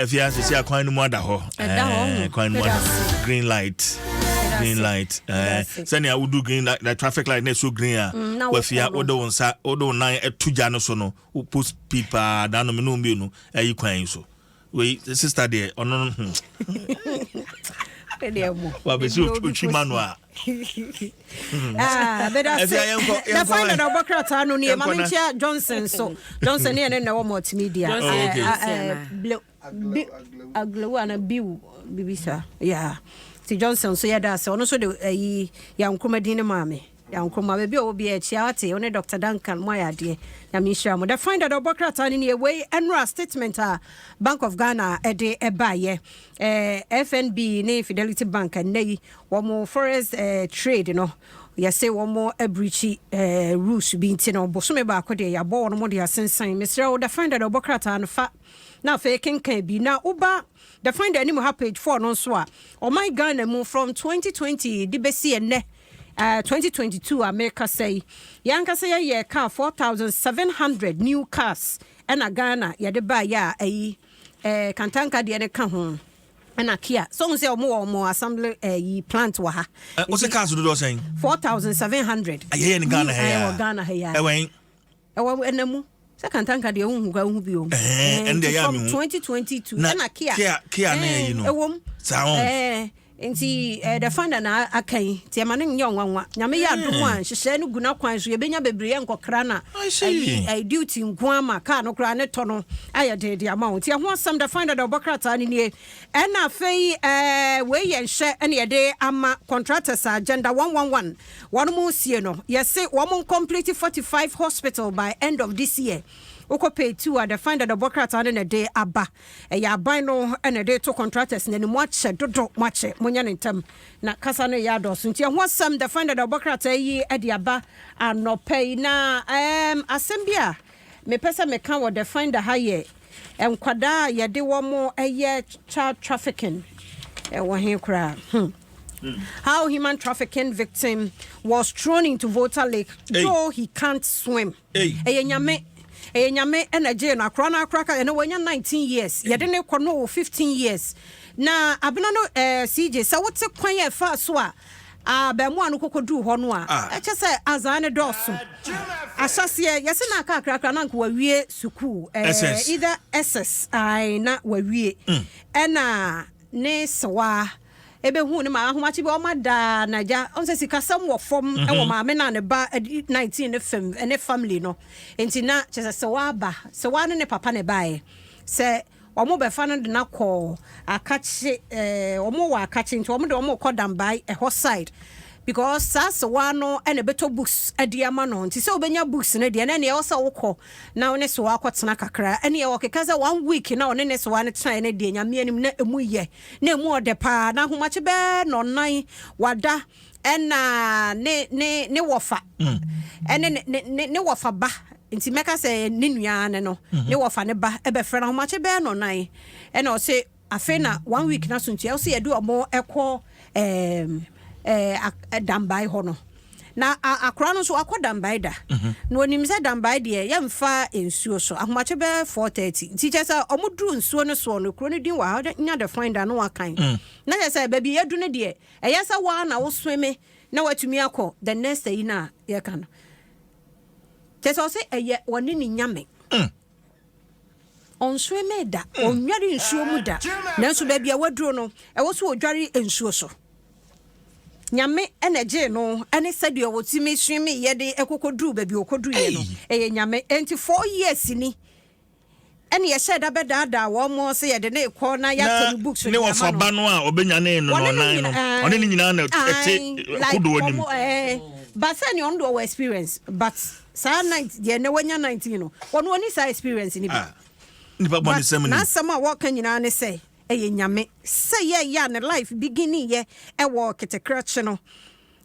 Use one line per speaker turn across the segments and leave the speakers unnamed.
Afia sisi akwan no mu ada hɔ.
Ɛda hɔ.
Kwan no mu ada hɔ. Green light. Green light. Sɛnea wodu green light, na traffic light na ɛso green a. Wafia wode wo nsa, wode wo nan ɛto gya no so no, wo post speed paa da no me ne wo mmienu ayi kwan yi so. Wei sister deɛ ɔno no hmm. Wabɛsi otwi ma no a.
Ah, the final na ɔbɔ krataa no nie maame nkyia Johnson so Johnson ne yɛ ne na ɛwɔ multimedia. Aglewu ana biw bibi saa yeah ti Johnson so yɛ da ase ɔno nso de ayi yankroma din ne maame yankroma baabi a ɔwɔ bi akyia ate ɔne Dr Duncan mo ayɛ adeɛ Nyame nhyira mo. The finder de ɔbɔ krataa no nie wei ɛnora statement a Bank of Ghana ɛde ɛbaayɛ eh, FNB ne Fidelity Bank ɛnnɛ yi wɔn forex eh, trade no yɛse wɔn abirikyi eh, rules bi nti no bosome baako deɛ yɛabɔ wɔn mo de asensan. Mesrɛ wo, The Finder de ɔbɔ krataa no fa na afei kenkan bi na woba The Finder anim ha page 4 no nso a ɔman Ghana mu from 2020 de bɛsi ɛnnɛ 2022 a merekasa yi, yɛn ankasa yɛyɛɛ car 4,700 new cars ɛna Ghana yɛde baeɛ a ayi eh, Kantanka deɛ no ka ho ɛna Kia. So ohun sɛ wɔn wɔ wɔn assembly ɛyi plant wɔ ha.
Ɛ wosɛ cars dodoɔ sɛn?
4,700.
Ayɛyɛ ne Ghana ha yi
a. Wɔ Ghana ha yi a.
Ɛwɛn?
Ɛwɔ ɛna mu. Sɛ Kantanka deɛ wohu koraa wohu bi wɔ mu.
Ɛɛ ɛno deɛ ɛyɛ a mehu.
2022 ɛna Kia.
Kia Kia ne ɛyi no.
Ɛwɔ mu.
Saa wɔn.
Ɛɛ nti ɛɛ the finder na aka yi nti ɛma no nyɛ nwanwa. Nyame yɛ adom a nhyehyɛɛ no gu n'akwan so yɛbɛnya bebree yɛnkɔkra na ɛyi ɛyi duty nko ama car no koraa ne tɔ no ayɛ den de ama wo. Nti ɛho asɛm the finder deɛ ɔbɔ krataa no nie. Ɛna afei ɛɛ wei yɛ nhyɛ ɛna yɛde ama contractors a agenda 111 Wɔn mo sie no yɛse wɔn ncomplete 45 hospital by end of this year. Wokɔ page 2 a the find adɔbɔ krataa no na ɛde aba. Ɛyɛ aban no na ɛde to contractors no anim. Moakyɛ dodo moakyɛ monyɛ no ntɛm na kasa no reyɛ adɔɔso nti ɛho asɛm the find adɔbɔ krataa yi de aba anɔpa yi. Na ɛɛm asɛm bi a mepɛ sɛ meka wɔ the finder ha yɛ nkwadaa a yɛde wɔn yɛ child trafficking ɛwɔ he koraa hmm. How human trafficking victim was thrown into Volta Lake hey. though he can't swim. Ɛyɛ nyame ɛyɛ nyame ɛna gyee no akora no akora ka ɛna wanya 19 years yɛde ne kɔ no wɔ 15 years na abena no ɛɛ eh, CJ sɛ wote kwan a ɛfa so a abɛɛmoa no kɔkɔduu hɔ no a ah. ɛkyɛ sɛ azan no dɔɔso ahyɛseɛ yɛse na aka akrakra na nka wawie sukuu ɛɛ eh, either SS ae na wawie mm. ɛna ne sewaa Ebehuu ne maame ahomakye bi ɔma daa na agya ɔn sɛ sikasɛm wɔ fam mhm. wɔ maame na ne ba 19 ne fam ne family no nti na kyerɛ sɛ sɛ waba sɛ wa ne ne papa na ɛbaeɛ sɛ wɔn bɛfa no de no akɔ akakye ɛɛ wɔn wɔ akakye nti wɔn de wɔn kɔ dambae ɛhɔ side because saa sewa no ɛna ɛbɛtɔ books ɛde ama no nti sɛ wobɛnya books no deɛ na ɛna ɛwɔ sɛ wokɔ na wo ne sewa akɔtena kakra ɛne ɛwɔ keka sɛ one week na ɔne ne sewa no tenaeɛ no deɛ Nyame anim na ɛmu yɛ Na emu ɔdɛ paa. Na ahomakye bɛɛ nɔnan wada ɛna ne ne ne wɔfa ɛne ne ne ne ne wɔfa ba nti mɛka sɛ ne nua ne no ne wɔfa ne ba ɛbɛfrɛ no ahomakye bɛɛ nɔnan ɛna ɔse afei na one week na so nti ɛwɔ sɛ yɛde ɔmo ɛkɔ ɛɛm ɛɛ dambae hɔ no. Na akora no nso wakɔ Dambae da. Na onim sɛ Dambae deɛ yɛmfa nsuo so. Ahomakye bɛyɛ 4:30. Nti kyerɛ sɛ ɔmo duru nsuo no soɔ no, kuro no din wɔ ha, nya the finder na wakan. Na kyerɛ sɛ baabi yɛadu no deɛ, ɛyɛ sɛ woa na wo swime na watumi akɔ the next ayi no a yɛka no. Kyerɛ sɛ ɔse ɛyɛ ɔne ne nyame. Ɔnswime da, ɔnnware nsuo mu da. Nanso baabi a waduro no, ɛwɔ sɛ ɔdware nsuo so. Nyame na ɛgyee no ne sɛdeɛ ɔtumi swimeeɛ de kɔkɔduruu baabi ɔkɔduruiɛ no, ɛyɛ Nyame. Enti 4 years ni ɛne yɛhyɛɛ da bɛdaadaa wɔn sɛ yɛde no rekɔ na yɛatɔ ne books
de
ama no.
Ne wɔfa ba no a ɔbɛnyanee no no ɔnan no, ɔne ne nyinaa na ɛte kodoɔ no
mu. But sɛ nea ɔno deɛ ɔwɔ experience, but saa night deɛ nɛ wanya 19 no, ɔno ɔni saa experience no bi.
Nipa bɔ ne sɛm
ni. N'asɛm a wɔka nyinaa ne sɛ ɛyɛ Nyame. Sɛ yɛyɛ a ne life beginning yɛ ɛwɔ ketekrakye no.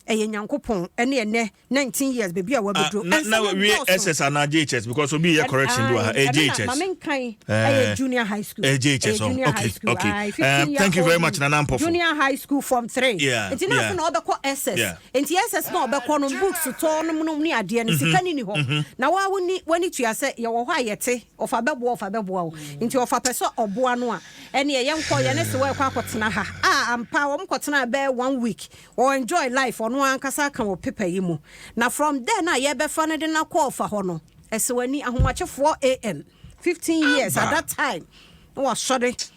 Ɛyɛ Nyankopɔn ɛne ɛnɛ 19 years baabi a
Ah,
wabɛduro.
na
Ɛnsɛm no
wie
dɔɔso.
SS anaa JHS, because obi yɛ correction bi wɔ ha.
Ɛno na
JHS.
Maame nkan,
Eh,
ɛyɛ junior high school.
JHS,
Ɛyɛ
oh,
junior high school.
okay.
Aye, 15 year
Thank you very
old.
much, Nana Ampofo.
Junior high school form 3. Nti na afei na ɔbɛkɔ SS. Nti SS na ɔbɛkɔ no, books tɔ no mu ne adeɛ no, sika ni ni hɔ. Na wa woni wani tua sɛ yɛwɔ hɔ a yɛte ɔfa bɛboa, ɔfa bɛboa o. Nti ɔfa pɛ sɛ ɔboa no a, ɛne yɛnkɔ yɛne sɛ wɔɛkɔ akɔtena ha a, ampa wɔn kɔtena bɛyɛ one week, wɔ enjoy life. Ɔno ankasa ka wɔ paper yi mu. Na from there na yɛbɛfa no de na kɔ ɔfa hɔ no, ɛsɛ w'ani ahomakye 4 a.m., 15 years at
Aba.
that time na wasɔre.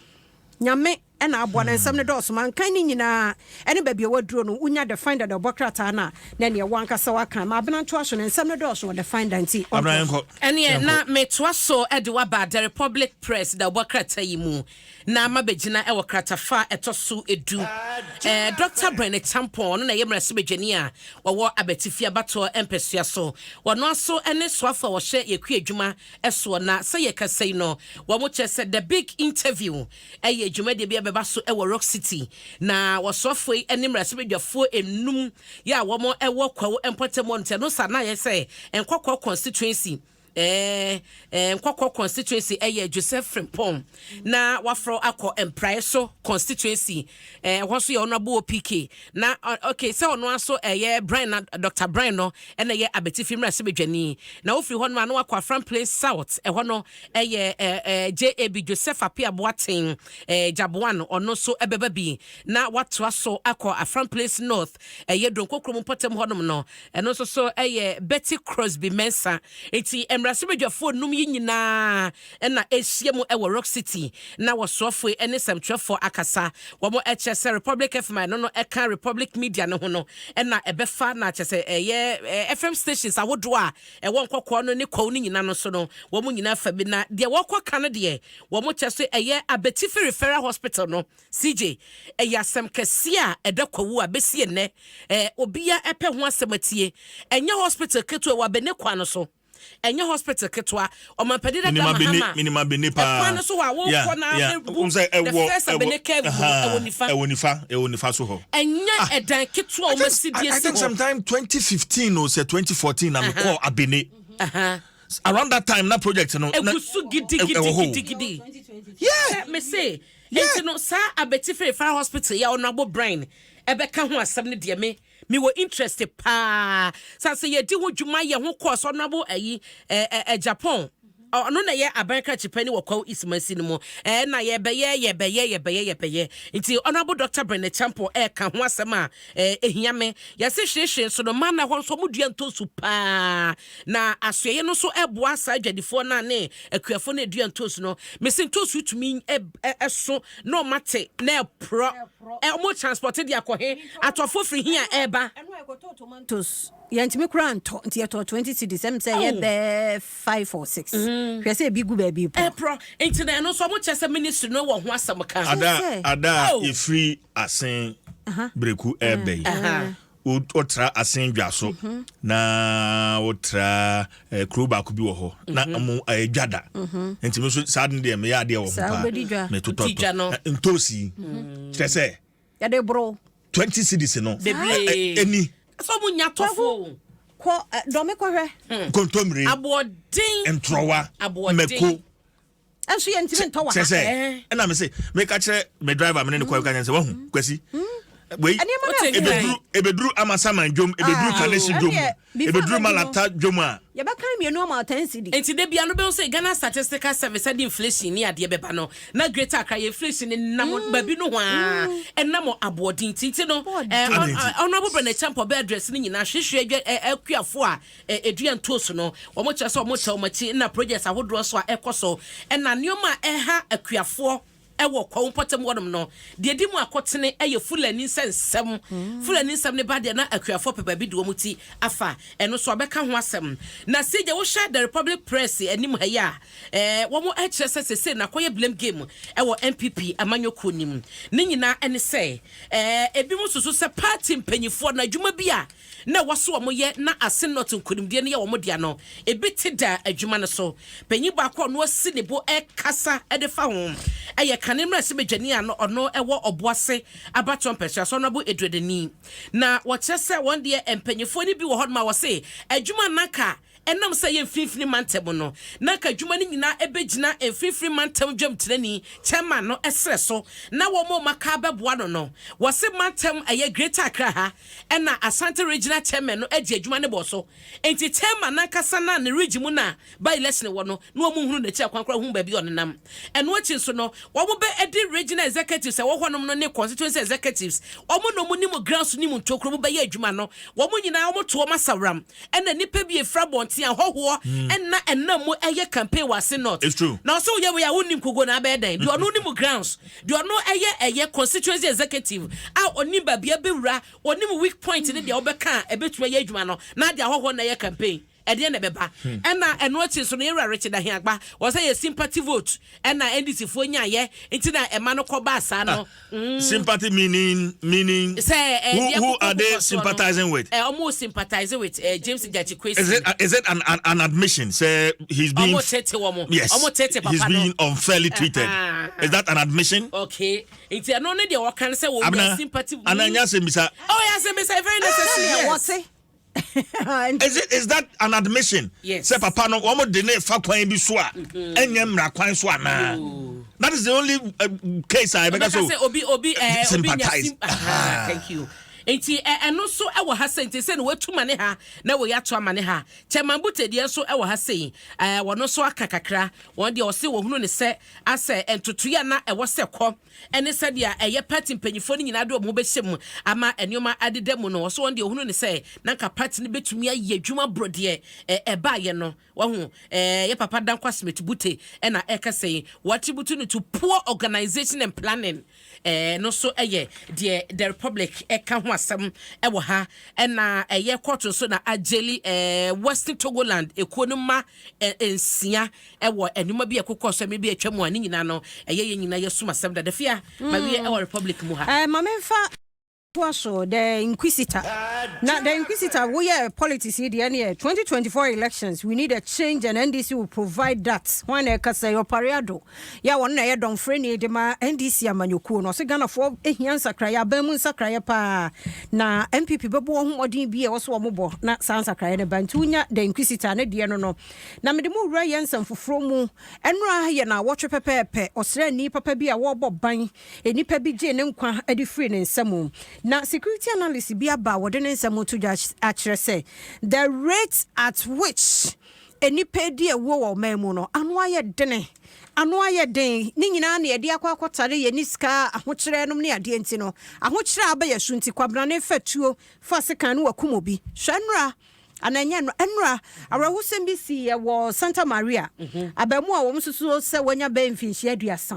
Nyame ɛna aboa no. Nsɛm no dɔɔso, mankan ne nyinaa. Ɛne baabi a waduro no, wonya The Finder de ɔbɔ krataa no a, na neɛ wankasa waka ma Abena ntoa so no. Nsɛm no dɔɔso wɔ The Finder, nti
Abena,
ɔntoa so.
yɛnkɔ.
Ɛneɛ na metoa so de waba The Republic Press da wɔbɔ krataa yi mu na mabɛgyina ɛwɔ kratafa a ɛtɔ so 10. Dr Bryan Acheampong, ɔno na ɛyɛ mmarahyɛbadwani a wɔwɔ Abatifi abatoɔ mpɛsua so, wɔno aso ne soafo a wɔhyɛ yɛkua adwuma soɔ. Na sɛ yɛkasa yi no, wɔn kyerɛ sɛ The Big Interview ɛyɛ dwumadie bi a bɛba so ɛwɔ Rock City, na wɔsoafoɔ yi ne mmarahyɛbadwafoɔ enum yɛ a wɔn ɛwɔ Kwawu mpɔtam hɔ no. Nti ɛno sa na yɛ sɛ Nkɔkɔ constituency, Nkɔkɔ constituency ɛyɛ Joseph Frimpong, na wafrɛ akɔ Mpraeɛ so constituency, ɛhɔ nso yɛ Honourable OPK na okay, sɛ ɔno aso ɛyɛ Brian na Dr Brian no ɛna ɛyɛ Abetifi mmarahyɛbadwani. Na wofiri hɔ nom a, na wakɔ Afram Plains South, ɛhɔ no ɛyɛ JAB, Joseph Appiah Boateng, Jaboan, ɔno nso ɛbɛba bi. Na watoa so akɔ Afram Plains North, ɛyɛ Donkokurom mpɔtam hɔnom no, ɛno nso so ɛyɛ Betty Crosby Mensa. Eti mmarahyɛbadwafoɔ num yi nyinaa ɛna ahyia mu ɛwɔ Rock City na wɔsoafoɔ ne sɛmtwerɛfoɔ akasa. Wɔn ɛkyerɛ sɛ Republic FM a ɛno no ɛka Republic Media no ho no ɛna ɛbɛfa, na kyerɛ sɛ ɛyɛ FM stations ahodoɔ a ɛwɔ Nkɔkɔɔ no ne Kwawu no nyinaa no so no, wɔn nyinaa fa bi. Na deɛ wɔkɔ ka no deɛ, wɔn kyerɛ sɛ ɛyɛ Abetifi Referral Hospital no. CJ, ɛyɛ asɛm kɛseɛ a ɛda Kwawu a bɛsi ɛnɛ obia ɛpɛ ho asɛm atie. Ɛnyɛ hospital ketewa wɔ Abene kwan no so, ɛnyɛ hospital ketewa. Ɔmampanin dada Mahama
Minima Bene paa.
Ɛkwan no so hɔ a wɔkɔ na ɛbu the first Abene curve mu, ɛwɔ nifa.
Ɛwɔ nifa, ɛwɔ nifa so hɔ.
Ɛnyɛ ɛdan ketewa a wɔn asi die
I
si
think
hɔ.
Sometime 2015 o sɛ 2014 na mekɔɔ Abene. Around that time na project no na
Egu so
ɛwɔ hɔ.
gidigidigidi. Me se nti no, saa Abetifi Referral Hospital yɛ Honourable Brian ɛbɛka ho asɛm no deɛ, me mewɔ interest paa sɛ yɛdi ho dwuma yɛ ho course. Honourable ayi ɛ ɛ Japan, ɔno na yɛ aban krakye panyin wɔ Kwawu East mansi no mu. Na yɛbɛyɛ yɛbɛyɛ yɛbɛyɛ yɛbɛyɛ. Nti Honourable Dr Bryan Acheampong ɛɛka ho asɛm a ehia me. Yɛsi hwehwɛ nso no mmaa na hɔ nso ɔmo dua ntosu paa, na asoɛyɛ no nso ɛboa saa adwadifoɔ no a ne akuafoɔ no edua ntosu no. Mesi ntosu tumi ɛ ɛ ɛso na ɔmo ate na ɛporɔ ɔmo transport de akɔ he, atɔfoɔ firi hi a ɛɛba.
Ɛno a ɛkɔtɔ tomatoes, yɛntumi koraa ntɔ, nti yɛtɔ 20 cedis, ɛm sɛ ɛyɛ bɛɛ 5 or 6. Hwɛ sɛ ebi gu baabi po.
Ɛporɔ, nti na ɛno nso ɔmo kyerɛ sɛ ministry no wɔ ho asɛm ka.
Ada
Sɛ.
ada a
Oh.
yɛfiri Asen Bereku ɛɛbɛ yi, wotra Asen dwa so na wotra kuro baako bi wɔ hɔ na ɔmo ɛyɛ dwada, nti mi nso saa de deɛ meyɛ adeɛ wɔ ho
Saa,
paa.
wobɛdi dwa.
Wodi dwa no.
Metotɔtɔ ntoosi, kyerɛ sɛ
Yɛde boro.
20 cedis no
Bebree.
Ɛni
Sɛ ɔmo nya tɔfo.
Kɔ dɔme kɔhwɛ.
Kontomire,
Aboɔden.
ntorɔwa,
Aboɔden.
mako.
Ɛnso yɛntumi ntɔ wɔ
Kyerɛ
ha.
sɛ ɛna me se meka kyerɛ me driver, me ne ne kɔ ka kyerɛ sɛ wahu Kwasi wei
Nneɛma no
Wote
ɛfo.
ebeduru amasaman dwom, ebeduru
Ah,
Kaneshie dwom,
ɛneɛ, before
ebeduru
bɛdu no-
Malata dwom a
Yɛbɛka mmienu ama 10 cedi.
Nti de bia no bɛhu sɛ Ghana Statistical Service ɛde inflation ne adeɛ bɛba no, na Greater Accra yɛ inflation ne nam baabi no hɔ a ɛnam aboɔden nti no
Aboɔden.
Ade nti.
Honourable Bryan Acheampong bɛ address no nyinaa, hwehwɛ adwa akuafoɔ a ɛdua ntooso no, wɔn kyerɛ sɛ wɔn kyɛ wɔn akyi na projects ahodoɔ so a ɛkɔ so, ɛna nneɛma a ɛha akuafoɔ ɛwɔ Kwawu mpɔtam hɔnom no deɛ, di mu akɔtene ɛyɛ Fulani nsɛnsɛm. Fulani nsɛm ne ba deɛ, na akuafoɔ pɛ baabi de wɔn ti afa. Ɛno so ɔbɛka ho asɛm. Na sigya wohyɛ The Republic Press anim ha yi a, wɔn ɛkyerɛ sɛ sese na akɔyɛ blame game ɛwɔ NPP amanyɔkuo nim. Ne nyinaa ɛne sɛ ebi mo soso sɛ party mpanyinfoɔ na adwuma bi a na ɛwɔ so wɔn yɛ na Assin North nkonimdie no yɛ wɔn dea no, ebi te da adwuma no so. Panyin baako a ɔno asi ne bo ɛkasa ɛde fa ho ɛyɛ kane mmarahyɛbadwani a ɔno wɔ Ɔboase abatoɔ mpɛsoa so, Honourable Edward Ani. Na wɔkyerɛ sɛ wɔn deɛ mpanyinfoɔ no bi wɔ hɔnom a wɔse adwuma no anka ɛnam sɛ ɛyɛ mfinfini mantam no, na anka adwuma no nyinaa ɛbɛgyina mfinfini mantam dwamtenani, chairman, no serɛ so na wɔn a wɔaka abɛboa no no. Wɔse mantam ɛyɛ Greater Accra ha ɛna Ashanti Regional Chairman no adi adwuma no bɔ so. Enti chairman no ankasa no a ne region mu na by election wɔ no na wɔn nhunu n'akyi akwan koraa hu baabi a ɔnenam. Ɛno akyi nso no, wɔn bɛ ɛde regional executives a ɛwɔ hɔnom no ne constituency executives, wɔn na wɔn nim grounds nim ntokuro mu bɛyɛ adwuma no, wɔn nyinaa wɔn to wɔn asaworam. Ɛna nnipa bi efiri abɔnten, ahɔhoɔ ɛna ɛnam mu ɛyɛ campaign wɔ Ase North.
It's true.
Na ɔsɛ woyɛ wei a wonni nkoguo na abɛyɛ dɛn? Deɛ ɔno nim grounds, deɛ ɔno ɛyɛ ɛyɛ constituency executive a ɔnim baabi abɛwura, ɔnim weak point ne deɛ wobɛka a ɛbɛtumi ayɛ adwuma no, na ade ahɔhoɔ na ɛyɛ campaign. Ɛdeɛn na ɛbɛba? Ɛna ɛno akyi nso no, yɛn wura Richard Ahiagbah, wɔ sɛ yɛ sympathy vote ɛna NDC foɔ nyaayɛ, nti na ɛma no kɔ baa saa no.
Sympathy meaning
Sɛ
who
deɛ
who
koko
are they
koko soɔ no,
sympathizing with?
Ɔmo sympathize with James Gyakye Quayson.
Is it an admission? Say he's being
Ɔmo tete wɔn.
Yes.
Ɔmo tete papa
He's
no.
being unfairly treated. Is that an admission?
Okay. Nti ɛno ne deɛ wɔka no sɛ wɔn
Abena,
sympathy.
ana nya asɛm bisa.
Oh, yeah, asɛm bisa, very necessary.
Sɛdeɛ
Yes.
wɔte.
Is that an admission?
Yes.
Sɛ papa no wɔn de ne fa kwan bi so a ɛnyɛ mmara kwan so anaa? That is the only case I bɛka
Ɔbɛka
so.
sɛ obi nya
Sympathize.
Aha, thank you. Nti ɛno nso ɛwɔ ha sɛ nti sɛ na watu ma ne ha na wɔyɛ ato ama ne ha. Chairman Bute deɛ nso ɛwɔ ha sɛ wɔn nso aka kakra. Wɔn deɛ ɔse wɔhunu ne sɛ asɛ ntotoeɛ a na ɛwɔ sɛ kɔ ɛne sɛdeɛ ɛyɛ party mpanyinfoɔ no nyinaa de wɔn ho bɛhyɛ mu ama nneɛma adeda mu no, ɔso wɔn deɛ ɔhunu ne sɛ na nka party no bɛtumi ayɛ adwuma borɔ deɛ ɛbaayɛ no. Wahu yɛ papa Dankwa Smith Bute ɛna ɛka sɛ wɔattribute no to poor organisation and planning. No so ɛyɛ deɛ The Republic ɛka ho asɛm ɛwɔ ha. Ɛna ɛyɛ court nso na agyeli Western Togoland ekuo no ma 6 ɛwɔ nneɛma bi a ɛkokɔ so ɛmɛ bi atwa mu a ne nyinaa no ɛyɛ yɛn nyinaa yɛsum asɛm dada fia ma wie ɛwɔ Republic mu ha.
Ma memfa toa so, The Inquisitor. Na The Inquisitor, woyɛ politics yi deɛ ne yɛ 2024 elections, we need a change and NDC will provide that. Hwan na ɛkasa yi? Ɔpare Ado yɛ a wɔno na ɛyɛ dɔmfrɛni de ma NDC amanyɔkuo no. Ɔsɛ Ghanafoɔ ehia nsakraeɛ, aban mu nsakraeɛ paa, na NPP bɛbɔ wɔn ho mmɔden bi a ɛwɔ so wɔn bɔ na saa nsakraeɛ no ba. Nti wonya The Inquisitor ne deɛ no, na mede mu wura yɛ nsɛm foforɔ mu. Ɛnora yɛ na awɔtwe pɛpɛɛpɛ, ɔsraani papa bi a wɔrebɔ ban, nnipa bi gye ne nkwa de firi ne nsam, na security analyst bi aba a wɔde ne nsɛm to dwa akyerɛ sɛ the rate at which nnipa di awuo wɔ ɔman mu no ano ayɛ dene, ano ayɛ den. Ne nyinaa na yɛde akɔ akɔtare yɛ ne sika ahokyerɛ nom ne adeɛ. Nti no ahokyerɛ a aba yɛ so nti kwabrane fa tuo fa sekan no wakum obi. Hwɛ, nnora ana ɛnyɛ nnora, nnora awerɛhosɛm bi si yɛ wɔ Santa Maria. Abamu a wɔn nso so sɛ wɔanya bɛyɛ mfinhyia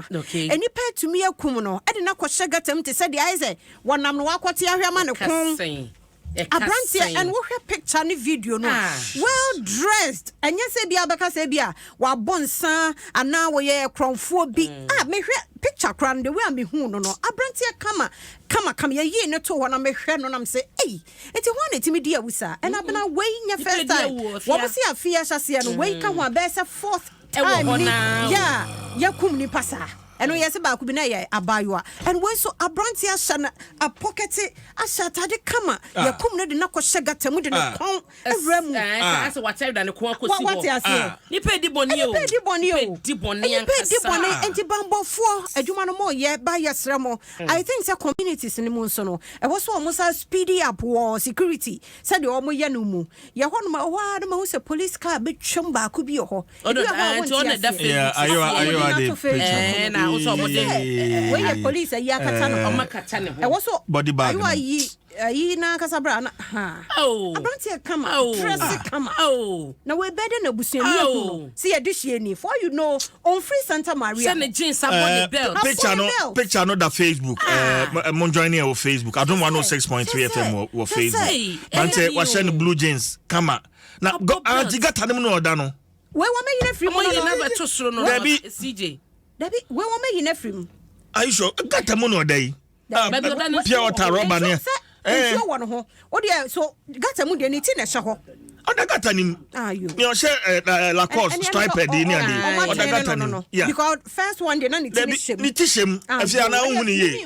30. Nnipa atumi akum no ɛde no akɔhyɛ gutter mu te sɛ deɛ ayɛ sɛ wɔnam no wakɔte ahwɛ ama ne kɔn.
Sɛn ɛka
Aberanteɛ
sɛn.
Ɛn wohwɛ picture ne video no a, well dressed, ɛnyɛ sɛ bi a wobɛka sɛ bi a wabɔ nsa anaa wɔyɛ korɔmfoɔ bi a. Mehwɛ picture koraa no, the way a mehu no, aberanteɛ kama kama kama. Yɛyii ne to hɔ na mehwɛ no nam sɛ ei, nti ho a na ɛtumi di awu saa? Ɛna abena wei nyɛ
Nipa
first
di
time.
awu wɔ
wɔn
fia.
se afei ahyɛseɛ no wei ka ho a bɛyɛ sɛ fourth
Ɛwɔ
time
hɔ
ni
naa.
yɛ a yɛkum nipa saa. Ɛno yɛ sɛ baako bi na yɛ abaayewa, ɛno wei nso aberanteɛ ahyɛ no apɔkɛte, ahyɛ atade kama. Yɛkum no de no akɔhyɛ gutter mu de ne kɔn awura mu.
Asɛ wakyɛre da ne kɔn akɔsi
Wate
hɔ.
aseɛ?
Nipa di bɔne o.
Nipa di bɔne o.
Nipa di bɔne
Nipa di
ankasa.
bɔne. Nti bambɔfoɔ adwuma no mo yɛ ba, yɛsrɛ mo. I think sɛ communities no mu nso no ɛwɔ so wɔn sa speedy up wɔ security sɛdeɛ wɔn yɛ no mu. Yɛ hɔ nom ɛhɔ ara no ma ho sɛ police car bɛtwam baako bi wɔ hɔ.
Ɔno
Ebi wɔ hɔ a
nti
wɔnte
ɔno da
aseɛ.
Facebook.
Yeah, ayo
Wɔde
ayo
no
ade
ato
picture.
Facebook.
Na wo sɛ ɔmo de
Sɛ wei yɛ police ayi akata no.
Ɔmo akata ne ho.
Ɛwɔ so
Body bag
ayo
no.
Ayi n'ankasa bra na ha.
Oh.
Aberanteɛ kama,
Oh.
dress kama.
Oh.
Na wei bɛɛ de na abusuani ahu no
Oh.
sɛ yɛde hyia ni. For you know, ɔmfiri Santa Maria.
Sɛ ne jeans abɔ ne belt.
Picture no
Abɔ ne belt.
Picture no da Facebook. Mo join here wɔ Facebook, Adom 106.3 FM wɔ Facebook.
Hey,
Bante
ɛyɛ
wahyɛ no
o.
blue jeans kama na
Abɔ belt.
Anti gutter no mu na ɔda no.
Wei wɔn ayi n'afiri mu
Ɔmo yi
no.
n'abɛto soro no.
Dabi.
CJ.
Dabi, wei wɔn ayi n'afiri mu.
Are you sure gutter mu na ɔda yi? Ah,
Baabi ɔda no
pure water rubber ne
Nsuo sɛ nsuo wɔ ne ho o deɛ so gutter mu deɛ ne ti na ɛhyɛ hɔ.
Ɔda gutter nim.
Ayo.
Nea ɔhyɛ Lacoste striped yi ne ade. Ɔda gutter nim. Yeah.
Because first one de na ne ti ne hyɛ mu.
Ne ti hyɛ mu. Ɛfi ana ohun ne yie.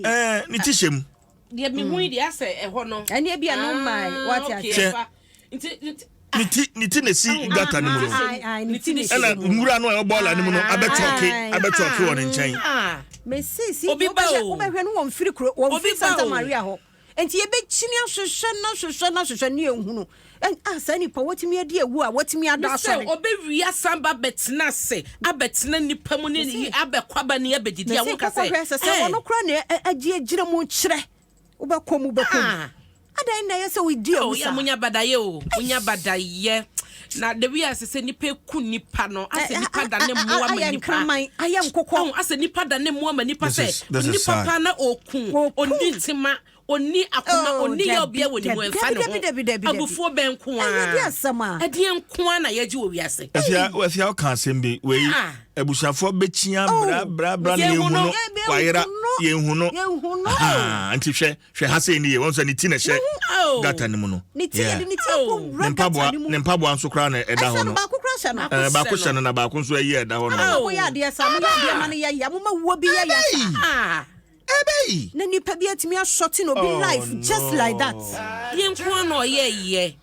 Ɛɛ ne ti hyɛ mu.
Deɛ mi hu yi deɛ asɛ ɛhɔ no.
Ɛne ebi a no mmaa wate ase.
Hwɛ. Ne ti na esi gutter no mu no. Ɛna nwura no a ɛwɔ bɔɔla no mu no abɛtɔke abɛtɔke wɔ ne nkyɛn.
Mesi si wobɛhwɛ no wɔn firi kuro wɔn firi Santa Maria hɔ. Nti yɛbɛkyini ahwehwɛ no ahwehwɛ no ahwehwɛ ne yɛnhunu. Ah, saa nipa watumi adi awu a watumi ada asɔre.
Mesɛ ɔbɛwia san ba bɛtena ase abɛtena nipa mu ne abɛkɔ aba ne abɛdidi a woka sɛ.
Mese kɔkɔhwɛ sɛ sɛ ɔno koraa na agye agyina mu kyerɛ wobɛkɔ mu bɛkɔ mu. Adan na ɛyɛ sɛ wodi awu saa.
Munya badayɛ o, munya badayɛ. Na the way asɛ sɛ nipa eku nipa no, asɛ nipa da ne mmoa ma nipa.
Ayɛ nkraman, ayɛ nkokɔ.
Asɛ nipa da ne mmoa ma nipa sɛ nipa pa na okun, oni tema, oni akoma, oni yɛ ɔbea wɔ ne mu ɛnfa ne ho. Abufuo bɛn nko
ara.
Ɛdeɛ nko ara na yɛgye wɔ wiase.
Efia efia ɔka asɛm bi wei abusuafoɔ bɛkyia bra bra bra na yɛnhu no wayera yɛnhu no. Nti hwɛ hwɛ ha sɛ ni yɛ wɔn sɛ ne ti na ɛhyɛ gutter no mu no.
Ne ti yɛde ne ti akɔ wura gutter no mu.
Ne mpaboa nso koraa na ɛda hɔ no.
Baako koraa hyɛ no.
Ɛɛ baako hyɛ no na baako nso ayi ɛda hɔ no.
Mo yɛ adeɛ sa mo yɛ adeɛ ma no yɛ ya mo ma wuo bi yɛ ya
sa. Ɛbɛyi.
Na nipa bi atumi asɔte na obi life just like that.
Yɛn nko ara na ɔyɛ yɛ.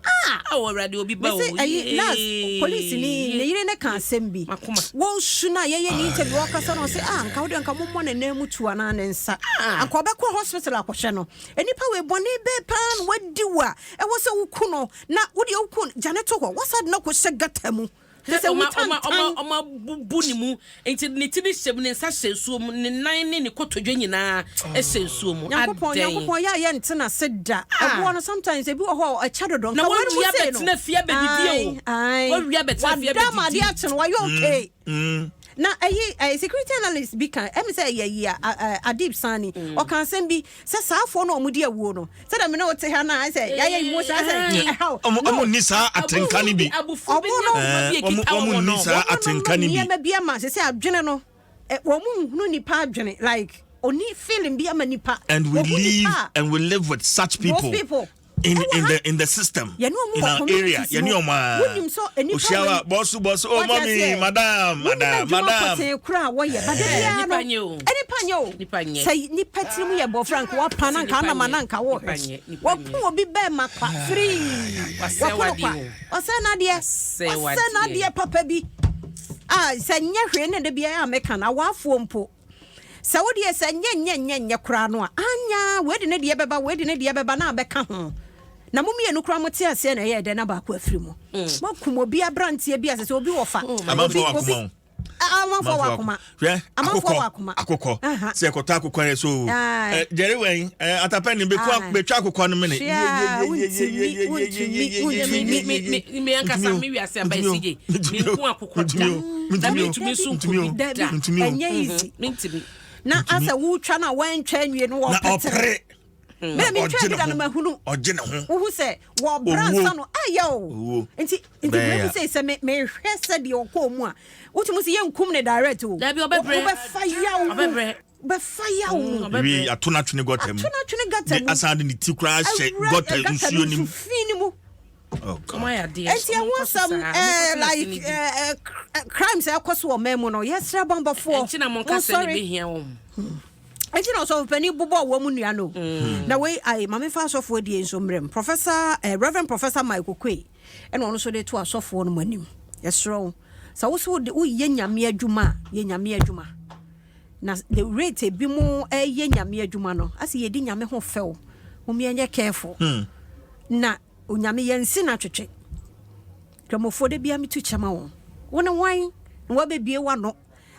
Ah!
Awo Awurade obi ba o.
Mese ɛyi last police ni ne yere ne ka asɛm bi. Wɔsu na yɛyɛ ne interview ɔkasa na ɔsɛ ah nka wode nka mommɔ ne nan mu tu anaa ne nsa. Anka ɔbɛkɔ hospital akɔhwɛ no. Nipa wei bɔne bɛɛ paa na wadi wo a ɛwɔ sɛ woku no na wode woku no gya ne to hɔ. Wasa de no akɔhyɛ gutter mu. Kyerɛ sɛ
Ɔma
wo
ɔma ɔma
tantan.
ɔma bubu ne mu nti ne ti ne hyɛ mu ne nsa hyɛ nsuo mu ne nan ne ne kotodwe nyinaa hyɛ nsuo mu
Nyankopɔn
adɛn
Nyankopɔn yɛ a yɛnte n'ase da. Ɛboɔ no sometimes ebi wɔ hɔ a ɛkyɛ dodo.
Na
Nka wɔn mu
wawia
sei no.
bɛtena fie abɛdidi o
Ae ae.
Wawia bɛtena fie
Wada ma
abɛdidi.
adeɛ akye no wayɛ okay. Na ɛyi ɛyi security analyst bi ka ɛmi sɛ ɛyɛ yi a Adib Sani ɔka asɛm bi sɛ saafoɔ no a wɔn di awuo no sɛdeɛ me ne wo te ha no a sɛ yɛayɛ emotion sɛ ɛha
wo. Ɔmo nni saa atenka no bi.
Abufuo bi ne akoma bi ekita
Ɔmo
wɔn
nni
no.
saa atenka no bi.
Nneɛma bi ama sɛ sɛ adwene no wɔn nhunu nipa adwene like oni feeling bi ama nipa.
And we
Wɔhu
live
nipa a
and we live with such people.
Those people.
In the system
Yɛne ɔmo
in
wɔ
our area
communities
yɛne
mu.
ɔmo a
Wonim sɛ nipa
ohyia
wei-
wa bɔsu bɔsu oh
Wate
mommy
aseɛ?
madam
Wonim
madam
adwuma
madam
pɔtee koro a wɔyɛ but da biara
Nipa
no
nyɛ o.
nipa nyɛ o
Nipa nyɛ.
Sɛ nipa tirim yɛ bɔfra nka wapa na nka
Nipa
anam
nyɛ.
na nka
Nipa
wɔhwɛ
nyɛ. Nipa
wɔko
nyɛ.
obi bɛɛ ma kwa free
Wasɛe
wɔko no
w'adeɛ
kwa
o.
ɔsɛ n'adeɛ
Wasɛe
ɔsɛ
w'adeɛ.
n'adeɛ papa bi a sɛ nyɛ hwee ne de biara a meka no awaafoɔ mpo sɛ wodeɛ sɛ nyɛ nyɛ nyɛ nyɛ koraa no a anya wei de ne deɛ bɛba wei de ne deɛ bɛba na abɛka ho na mo mmienu koraa mote aseɛ na ɛyɛ dɛ na baako afiri mu moakum obi aberanteɛ bi asɛ sɛ obi wɔ fa
Amanfoɔ wɔ akoma o.
Amanfoɔ wɔ akoma.
Hwɛ
Amanfoɔ wɔ
akokɔ
akoma.
Akokɔ sɛ ɛkɔtɔ akokɔ yɛ so
Aye.
Jerry wɛn atapɛ ni bɛku
Aye.
bɛtwa akokɔ no mene.
Hwɛ a, wontumi, wontumi, wontumi.
Me ankasa me wiase aba esi gye me nko akokɔ da na mentumi nso nko bi da.
Dabi, ɛnyɛ easy.
Mentumi.
Na asɛ wotwa no a woantwa anwie no
na
wɔpɛtere
ɔpere
mɛ mentwa
ɔgye
bi
ne
da no
ho.
mahunu
Ɔgye ne ho.
Wohu sɛ wɔbra
Owuo.
nsa no ayɛ o.
Owuo.
Nti
Bɛyɛ
wei
ya.
sɛ sɛ mehwɛ sɛ deɛ ɔkɔɔ mu a wotumi sɛ yɛnkum ne direct o.
Dabi, ɔbɛbrɛ.
Wobɛfa yaw mu.
Ɔbɛbrɛ.
Wobɛfa yaw mu.
Ɔbɛbrɛ.
Wie ato no atwene gutter mu.
Ato no atwene gutter
De
mu.
asan de ne ti koraa hyɛ
Awura
gutter
gutter
nsuo
no
no mu.
nsu fi no mu.
Oh God.
Ɔmo ayɛ adeɛ.
Nti ɛho
Ɔmo nkɔ so
asɛm
saa. Ɔmo
ɛɛ
nkɔ so
like
na
ɛɛ crimes a ɛkɔ so wɔ man mu no yɛsrɛ bambɔfoɔ
ɛnkyi na mo nka sɛ ne
monsɔre.
behia wɔn.
Nti na ɔsɔfo panin bobɔ wɔn mu nua no na wei ayi maame fa asɔfoɔ die nso mmerɛ mu Professor Reverend Professor Mike Oquaye ɛna ɔno nso de to asɔfoɔ no mu anim. Yɛsrɛ wo sɛ wo so woyɛ Nyame adwuma a yɛ Nyame adwuma na the rate ebi mu ɛyɛ Nyame adwuma no asɛ yɛdi Nyame ho fɛw mo yɛnyɛ careful na Onyame yɛnsi na twetwe Kramofoɔ da bia metu kyɛma wɔn wo ne wan na wabɛbie w'ano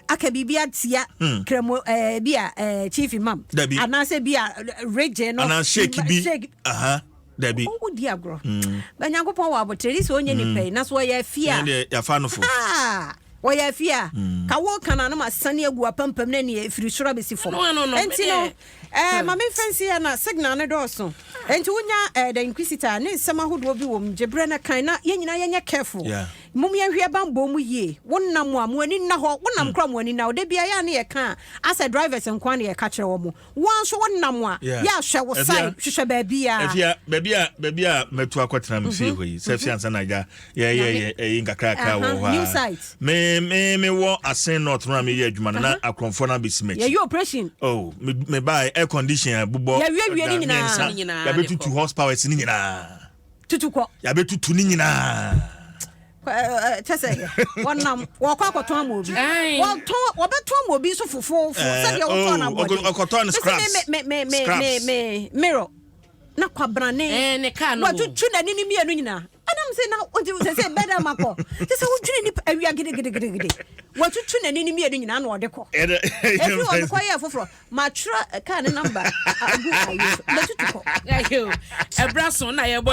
aka biribi atia Kramo bi a chief imam
Dabi.
Anaasɛ bi a region no
anaa sheik bi
sheik
aha dabi.
Wodi agorɔ ba Nyankopɔn wɔ abotrɛ ne sɛ ɔnyɛ nipa yi na so ɔyɛ afie a
ɛne deɛ yɛafa no fo.
Ah, wɔyɛ afie a ka wo ka no ma sane agu apampam na neɛ ɛfiri soro abɛsi fam.
No,
Enti no ma memfa nsi ha na signal no dɔɔso enti wonya The Inquisitor ne nsɛm ahodoɔ bi wɔ mu gye berɛ no kan na yɛn nyinaa yɛnyɛ careful. Mom yɛnhwɛ banbɔ mu yie. Wo nam a, mo ani nna hɔ. Wo nam koraa mo ani nna hɔ. Da biara yɛ a ne yɛka a, asɛ drivers nko ara na yɛka kyerɛ wɔn. Wo ara nso wo nam a, yɛ a hwɛ wo side, hwehwɛ baabiara.
Afia, baabi a baabi a mɛtu akɔtena me fie hɔ yi, sɛ fia ansa na agya yɛyɛ yɛ ɛyi nkakrakra wɔ hɔ a.
New site.
Me me me wɔ Asen North no a meyɛ adwuma no na akorɔmfoɔ no abɛsi m'akyi.
Yɛyɛ operation.
Oh, me me baa air condition a bobɔ.
Yɛwiewie ne nyinaa.
Yɛabɛtutu horse powers ne nyinaa.
Tutu kɔ.
Yɛabɛtutu ne nyinaa.
Kyɛ sɛ wɔnam wɔkɔ akɔtɔn ama obi. Wɔtɔn wɔbɛtɔn ama obi nso fofoofo sɛdeɛ wɔtɔn no abɔden.
Ɔkɔtɔn no scraps.
Me me me me me mirror na kwabrane.
Ne kaa no.
Watutu n'ani ne mmienu nyinaa. Ɛnam sɛ na ɔnti sɛ sɛ bɛda ma kɔ. Kyɛ sɛ wodwene nipa awia gidigidigidi. Watutu n'ani ne mmienu nyinaa na ɔde kɔ. Ɛfiri hɔ mekɔ yɛ foforɔ. Matwerɛ kaa ne number agu ayi so. Mɛtutu kɔ.
Ɛbra so na yɛbɔ.